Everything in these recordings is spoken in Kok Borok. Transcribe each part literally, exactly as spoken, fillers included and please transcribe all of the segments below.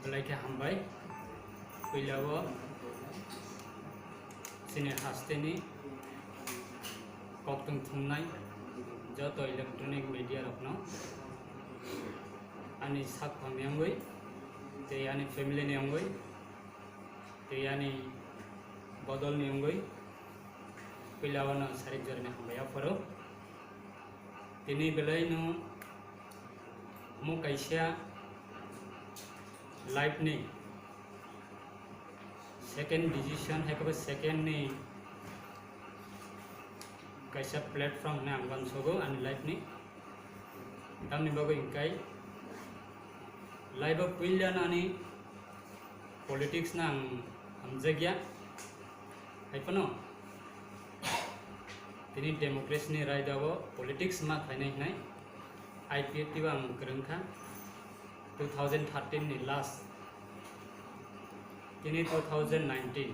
Belai khe hambai. Puila o chini hasteni koktwng thumnai joto electronic media rokno ani sak phamni wngwi tei ani family ni wngwi tei ani bodol ni wngwi puila o no sarik jorani hambai aphuru. Tini belai no omo kaisa life ni second decision, hai khe bo second ni kaisa platform hinwi ang uansogo ani life ni. Tamni bagwi hwnkhe life o puila no ani politics no ang hamjakya. Hai phano tini democracy ni raida o politics ma khlainai hinwi I P F T o ang kwrwng kha two thousand thirteen ni last, tini two thousand nineteen.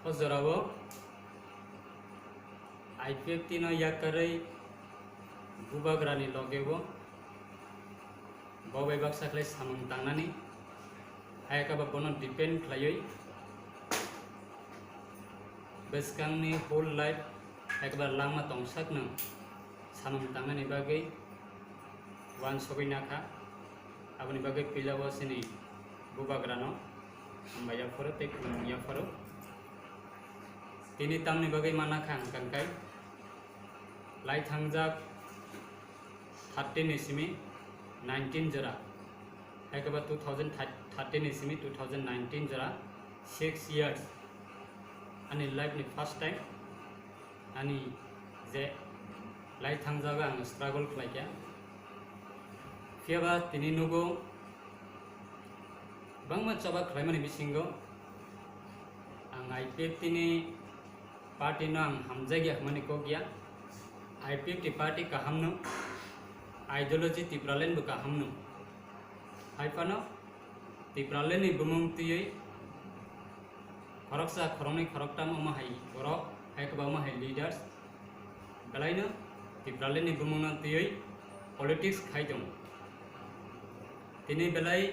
O jorao I P F T no yakarwi bubagrani logeo bo bai baksa khlai samung tangnani, hai khe bo bono depend khlaiwi bwskangni whole life hai khe bo langma tongsakno samung tangnani bagwi uansugwi nakha. Aboni bagwi puila o chini bubagrano hambai yaphuru tei khulumung yaphuru. Tini tamni bagwi ma nakha ang kangkai. Lai thangjak thirteen ni simi nineteen jora, hai khe bo two thousand thirteen ni simi two thousand nineteen jora, six years ani life ni first time ani je lai thangjago ang struggle khlai kha. Phiya ba tini nugo bangma choba khlaimani bisingo ang I P F T ni party no ang hamjakya hwnmani kok ya. I P F T party kaham no, ideology Tipraland bo kaham no. Hai phano Tipraland ni bumung twiwi khoroksa, khoroknwi, khoroktam omo hai borok, hai khe ba omo hai leaders belai no Tipraland ni bumung no twiwi politics khai tongo. Tini belai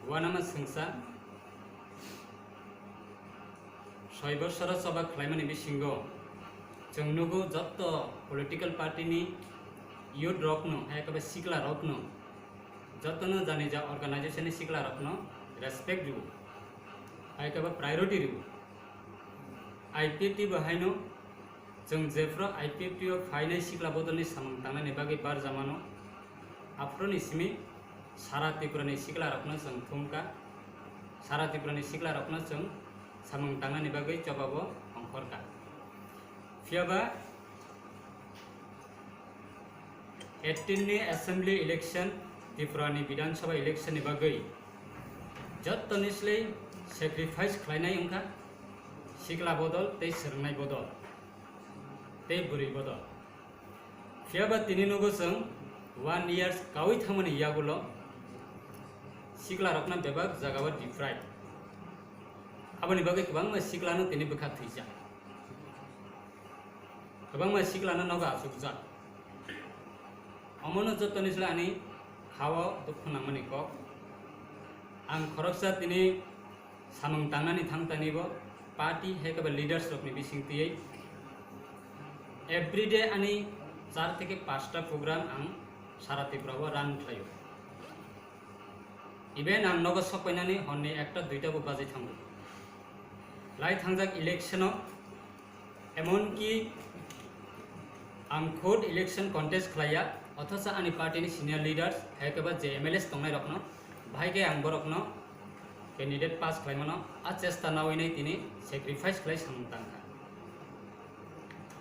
uanama swngsa soi bosoro choba khlaimani bisingo chwng nugo joto political party ni youth rokno, hai khe ba sikla rokno, jotono jani ja organization ni sikla rokno respect rwo, hai khe ba priority rwo. I P F T bo haino chwng jephru I P F T o phainai sikla bodolni samung tangnani bagwi barjamano, aphuruni simi sara Tripurani sikla rokno chwng thumkha, sara Tripurani sikla rokno chwng samung tangnani bagwi chobabo ongkhorkha. Phiya ba eighteen ni assembly election, Tripura ni Bidhan Sabha election ni bagwi jottoni slai sacrifice khlainai wngkha sikla bodol tei swrwngnai bodol tei bwrwi bodol. Phiya ba tini nugo chwng one years kaui thangmani yagulo sikla rokno bebak jagao deprive. Aboni bagwi kwbangma sikla no tini bwkha thwijak. Kwbangma sikla no nogo achukjak. Omono jottoni slai ani hao dukhu nangmani kok. Ang khoroksa tini samung tangnani thangtani bo party hai khe ba leaders rokni bising twiwi everyday ani char theke pasta program ang sara Tripura o run khlaio. Even ang nogo sokpainani honni ekta duita bo bajai thango. Lai thangjak election o, emonki ang khud election contest khlaiya, othocho ani party ni senior leaders, hai khe ba je M L As tongnai rokno, bahai khe ang borokno candidate pass khlaimano a chesta nawi nai tini sacrifice khlai samung tangkha.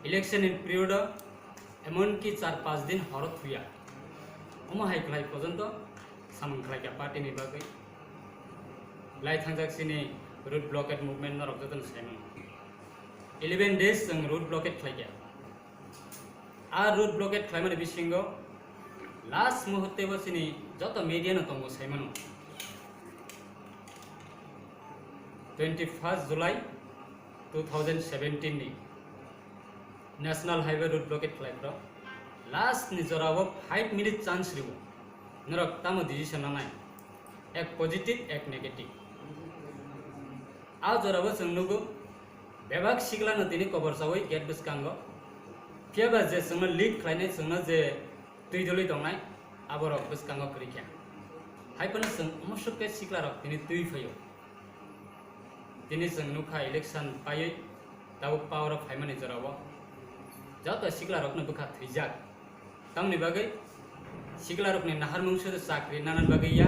Election ni period o emonki char panch din horo thuya. Omo hai khlai porjonto samung khlaikha party ni bagwi. Lai thangjak chini road blockade movement norok jotono saimano. Eleven days chwng road blockade khlaikha. A road blockade khlaimani bisingo last muhurte bo chini joto media no tongo saimano. Twenty first July two thousand seventeen ni National Highway road blockade khlai phro last ni jora o five minute chance riwo. Norok tamo decision nanai? Ek positive, ek negative. A jorao chwng nugo, bebak siklano tini kobor chawi gate bwskango. Phiyaba je chwngno lead khlainai, chwngno je twi doli tongnai, aborok bwskango kwrwi kha. Hai phano chwng omo swk khe siklarok tini twi phaio. Tini chwng nukha election paiwi tabuk power o phaimani jorao joto siklarokno bwkha thwijak. Tamoni bagwi siklarokni naharmung sudu chakri nanani bagwi ya,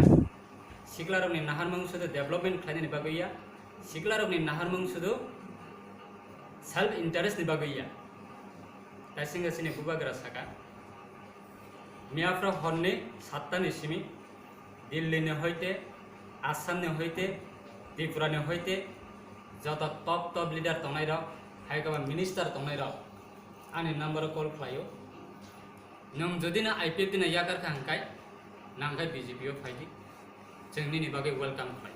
siklarokni naharmung sudu development khlainani bagwi ya, siklarokni naharmung sudu self interest ni bagwi ya. Taisinga chini bubagra saka, miyaphra horni satta ni simi Delhi ni hoite, Assam ni hoite, Tripura ni hoite joto top top leader tongnai rok, hai khe ba minister tongnai rok ani number o call khlaio. Nwng jodi no I P F T no yakar kha hwnkhe, nangkhe B J P o phaidi, chwng nini bagwi welcome khlai.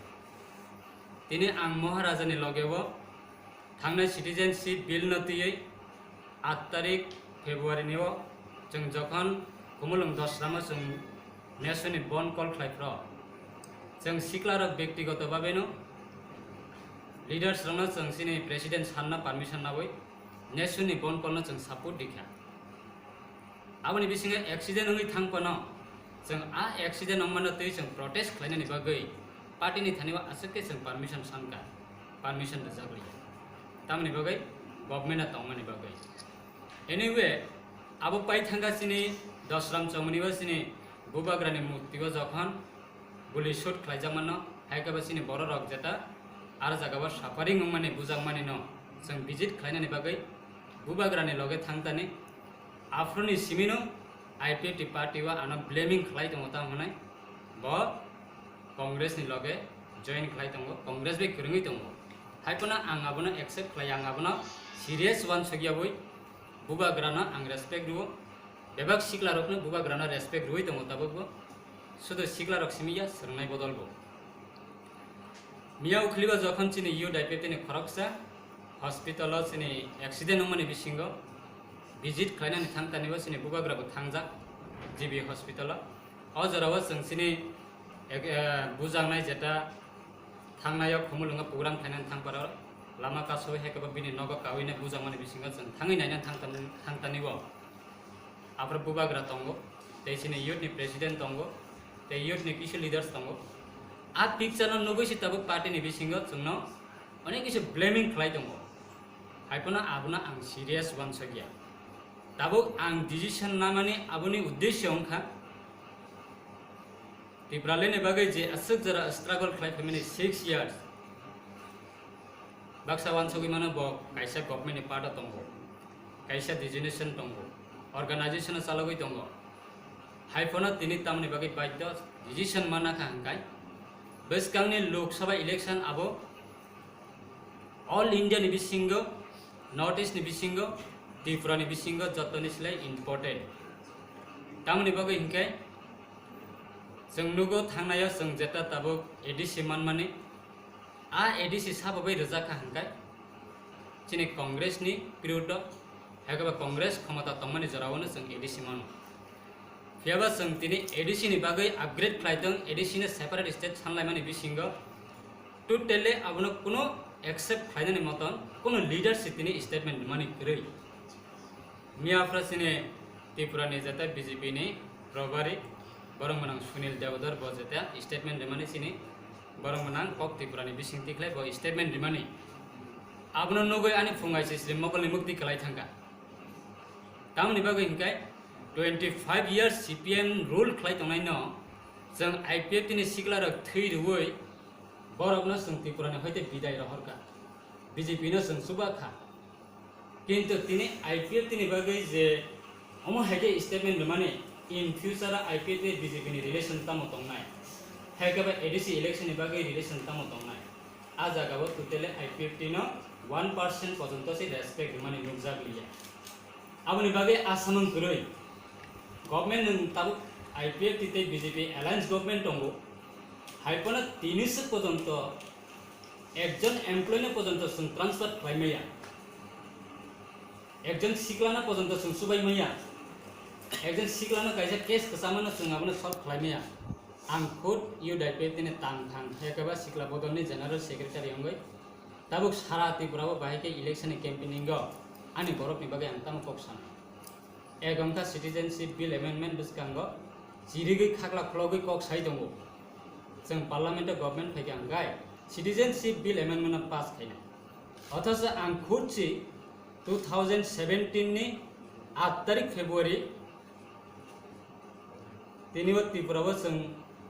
Tini ang Maharaja ni loge o thangnai citizenship bill no twiwi aat tarik February ni o chwng jokhon Khumulwng Dosram o chwng nation ni bon call khlai phro, chwng sikla rok bektigoto babe no leaders rok no chwng chini president sir no permission nawi nation ni bon call no chwng support di kha. Aboni bisingo accident wngwi thang phano, chwng a accident wngmano twi chwng protest khlainani bagwi party ni thani o aswk khe chwng permission sankha, permission rwjak liya. Tamoni bagwi government o tongmani bagwi. Anyway, abo pai thangkha chini Dosram Chowmani o chini bubagrani murti o jokhon guli shoot khlaijak mano, hai khe bo chini borok rok jeta ar jaga o suffering wngmani bujakmani no chwng visit khlainani bagwi bubagrani loge thangtani. Aphuru ni simi no I P F T party o ano blaming khlai tongo, tamo hwnwi bo Congress ni loge join khlai tongo, Congress bai kwrwngwi tongo. Hai phano ang abono accept khlai, ang abono serious uansukyawi bubagrano ang respect rwo. Bebak siklarokno bubagrano respect rwwi tongo tabukbo. Sudu siklarok simi ya, swrwngnai bodol bo. Miya ukhliba jokhon chini youth I P F T ni khoroksa hospital o chini accident wngmani bisingo visit khlainani thangtani o chini bubagra bo thangjak G B hospital o. O jora o chwng chini ek-, eh, bujaknai jeta thangnai o Khumulwngo program khlainani thangparo lama kaso hai khe bo bini nogo kawina bujakmani bisingo chwng thangwi naina thangtani, thangtani o. Aphuru bubagra tongo, tei chini youth ni president tongo, tei youth ni kisu leaders tongo. A picture no nugwi se tabuk party ni bisingo chwngno onek kisa blaming khlai tongo. Hai phano abono ang serious uansukya. Tabuk ang decision namani aboni uddesyo wngkha, Tipraland ni bagwi je aswk jora struggle khlai phaimani six years, baksa uansugwi mano bo kaisa government ni part o tongo, kaisa designation tongo, organization o chalogwi tongo. Hai phano tini tamoni bagwi baidhyo decision manna kha hwnkhai bwskangni Lok Sabha election abo All India ni bisingo, North East ni bisingo, Tripura ni bisingo joto ni slai important. Tamoni bagwi hinkhe chwng nugo thangnaio chwng jeta tabuk A D C manmani, a A D C sabo bai rwjak kha hinkhe chini Congress ni period o, hai khe ba Congress khomota tongmani jorao no chwng A D C mano. Phiyaba chwng tini A D C ni bagwi upgrade khlai tong, A D C no separate state sanlaimani bisingo totally abono kuno accept khlainani moton kuno leadership tini statement rwmani kwrwi. Miya phra chini Tripura ni jeta B J P ni probari borok mwnang Sunil Debodar bo jeta statement rwmani chini borok mwnang kok Tripura ni bising tikhlai bo statement rwmani. Abono nugwi ani phung I C sri mokol ni mukti kwlai thangkha. Tamoni bagwi hinkhe twenty five years C P M rule khlai tongnaino chwng I P F T ni siklarok thwi rwui borokno chwng Tripura ni hoite bidai rohorkha, B J P no chwng chubakha. Kintu tini I P F T ni bagwi je omo hai khe statement rwmani, in future o I P F T B J P ni relation tamo tongnai, hai khe ba A D C election ni bagwi relation tamo tongnai, a jaga o totally I P F T no one percent pojonto se respect rwmani nukjak liya. Aboni bagwi a samung kwrwi. Government nwng tabuk I P F T tei B J P alliance government tongo. Hai phano tini swk pojonto ekjon employee no pojonto chwng transfer khlai maya. Ekjon siklano pojonto chwng chubai maya. Ekjon siklano kaisa case kwchama no chwng abono solve khlai maya. Ang khud youth I P F T ni tang thang hai khe ba sikla bodol ni general secretary wngwi tabuk sara Tripura o bahai khe election ni campaigning o ani borok ni bagwi ang tamo kok sanai. Ek wngkha citizenship bill amendment bwskango chirigwi khakla khulogwi kok sai tongo. Chwng parliament o government phaikha hwnkhe citizenship bill amendment no pass khainai. Othocho ang khud si two thousand seventeen ni aat tarik February tini o Tripura o chwng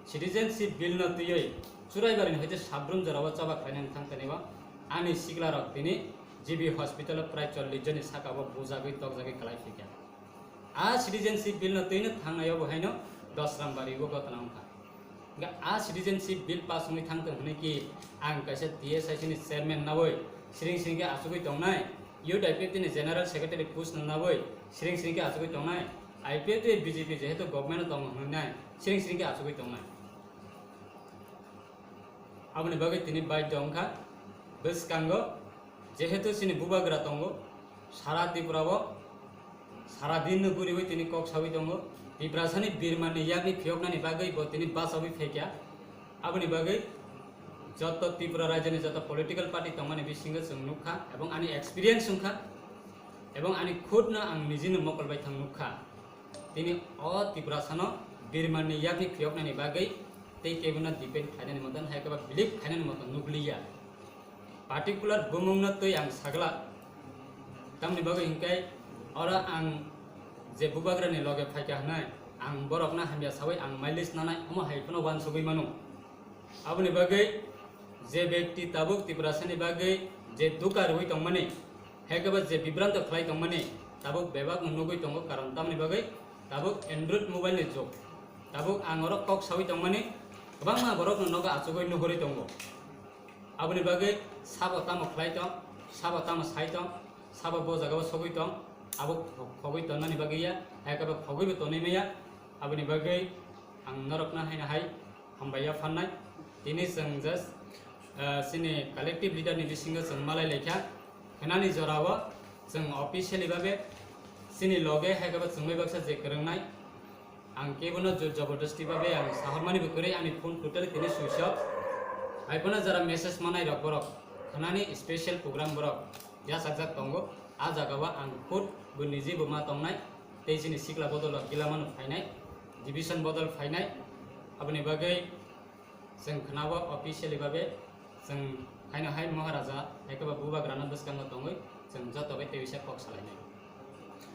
citizenship bill no twiwi Churaibari ni hoite Sabrum jora o choba khlainani thang tani o ani sikla rok tini G B hospital o prai chollish joni saka o bujagwi tokjagwi kwlai phaikha. A citizenship bill no twi no thangnai o bo haino Dosrambari o gotna wngkha. Hwnkhe a citizenship bill pass wngwi thang tong hwnwi ki ang kaisa T S I C ni chairman nawi siring siring khe achugwi tongnai, youth I P F T ni general secretary post no nawi siring siring khe achugwi tongnai, I P F T B J P jehetu government o tongo hwnwi nai siring siring khe achugwi tongnai. Aboni bagwi tini baidhyo wngkha. Bwskango jehetu chini bubagra tongo, sara Tripura o sara din no guriwi tini kok sawi tongo. Tiprasani birmani yakni phiyoknani bagwi bo tini bachawi phaikha. Aboni bagwi joto Tripura rajyoni joto political party tongmani bisingo chwng nukha, ebong ani experience wngkha, ebong ani khud no ang nijino mokol bai thang nukha. Tini o Tiprasano birmani yakni phiyoknani bagwi tei kebono depend khlainani motan hai khe ba believe khlainani motan nukliya. Particular bumungno twi ang sagla, tamni bagwi hwnkhe oro ang je bubagrani loge phaikha hwnwi ang borokno hamya sawi ang mileage nanai omo hai phano uansugwi mano. Aboni bagwi je bekti tabuk Tiprasani bagwi je duka rwui tongmani, hai khe ba je bibranto khlai tongmani, tabuk bebakno nugui tongo, karon tamni bagwi tabuk Android mobile ni jug. Tabuk ang oro kok saui tongmani, kwbangma borokno nogo achugui nuhurui tongo. Aboni bagwi sabo tamo khlai tong, sabo tamo sai tong, sabo bo jagao sogui tong, abo khogui tongnani bagwi ya, hai khe ba khogui bo tonwi maya. Aboni bagwi ang norokno haino hai hambai ya phannai. Tini chwng just, ah, chini collective leader ni bisingo chwng malai laikha. Khnani jorao chwng officially babe chini loge hai khe ba chwngbai baksa je kwrwngnai. Ang kebono jor jabardasti babe ang sahormani bo kwrwi ani phone totally tini switch off. Hai phano jara message manai rok borok khnani special program borok yachakjak tongo. A jagao ang khud bo niji bo ma tongnai. Tei chini sikla bodol rok gila mano phainai, division bodol phainai, aboni bagwi chwng khwnao officially babe chwng haino hai Maharaja hai khe ba bubagrano bwskango tongwi chwng joto bai tei bisa kok salainai.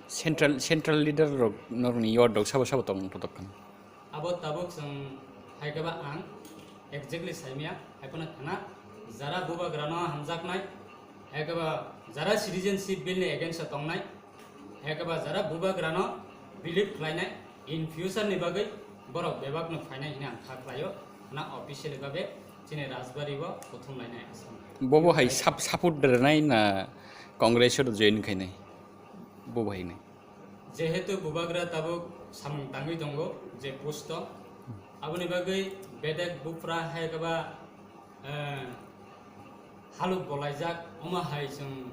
Central, central leader rok norokni yod rok sabo sabo tong totok khan. Abo tabuk chwng hai khe ba ang exactly saimaya, hai phano khna jara bubagrano hamjaknai, hai khe ba jara citizenship bill ni against o tongnai, hai khe ba jara bubagrano believe khlainai, in future ni bagwi borok bebakno phainai hwnwi ang kha khlaio, na officially babe chini Rajbari o kuthum lainai aswk. Bobo hai sap-, support rwnai na Congress o join khainai? Bobo hai nai. Jehetu bubagra tabuk samung tangwi tongo je post o, aboni bagwi bedek bupra hai khe ba, eh, haluk bolaijak, omo hai chwng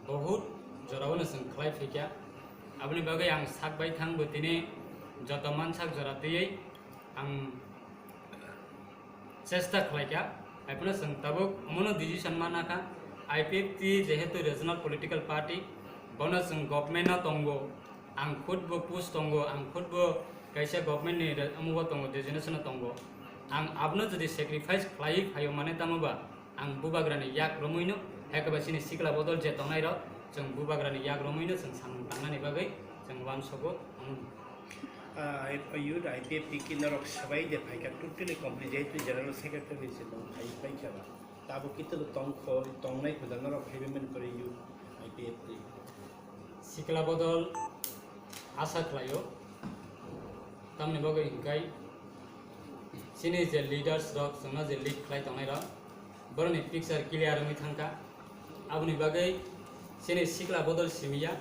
bohut jorao no chwng khlai phaikha. Aboni bagwi ang sak bai thang bo tini joto mansak jora twiwi ang chesta khlaikha, hai phano chwng tabuk omono decision manakha. I P F T jehetu regional political party, bono chwng government o tongo, ang khud bo post tongo, ang khud bo kaisa government ni re-, omo bo tongo, designation o tongo. Ang abono jodi sacrifice khlaiwi phaio mane tamo ba, ang bubagrani yak romwino, hai khe ba chini sikla bodol je tongnai rok, chwng bubagrani yak romwino chwng samung tangnani bagwi chwng uansugo, omo. Ah, I-, youth I P F T ki norok swbai de phaikha, totally complete, jehetu general secretary se tong phai paikha ba. Tabuk kito tongkho, tongnai kho da norok phaibai mani kwrwi youth I P F T. Sikla bodol asa khlaio, tamni bagwi hwnkhe chini je leaders rok, chwngno je lead khlai tongnai rok, borokni picture clear wngwi thangkha. Aboni bagwi chini sikla bodol simiya,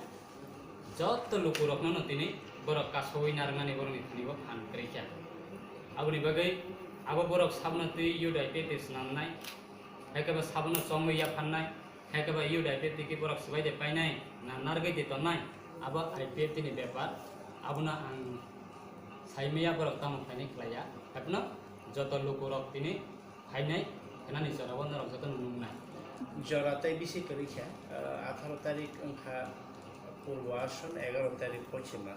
joto lukurokno no tini borok kasowi narwknani borokni thani bo phan kwrwi kha. Aboni bagwi abo borok sabno twi youth I P F T swnamnai, hai khe bo sabono chongwi yaphannai, hai khe bo youth I P F T ki borok swbai de painai, na narwgwi de tonnai, abo I P F T ni bepar, abono ang saimaya borok tamo khlainai khlaiya, hai phano Joto lukurok tini phainai, phainani jorao norok joto nungnai. Jora tei bisi kwrwi kha, ah, atharo tarik wngkha purbo ason, egaro tarik pochim ason.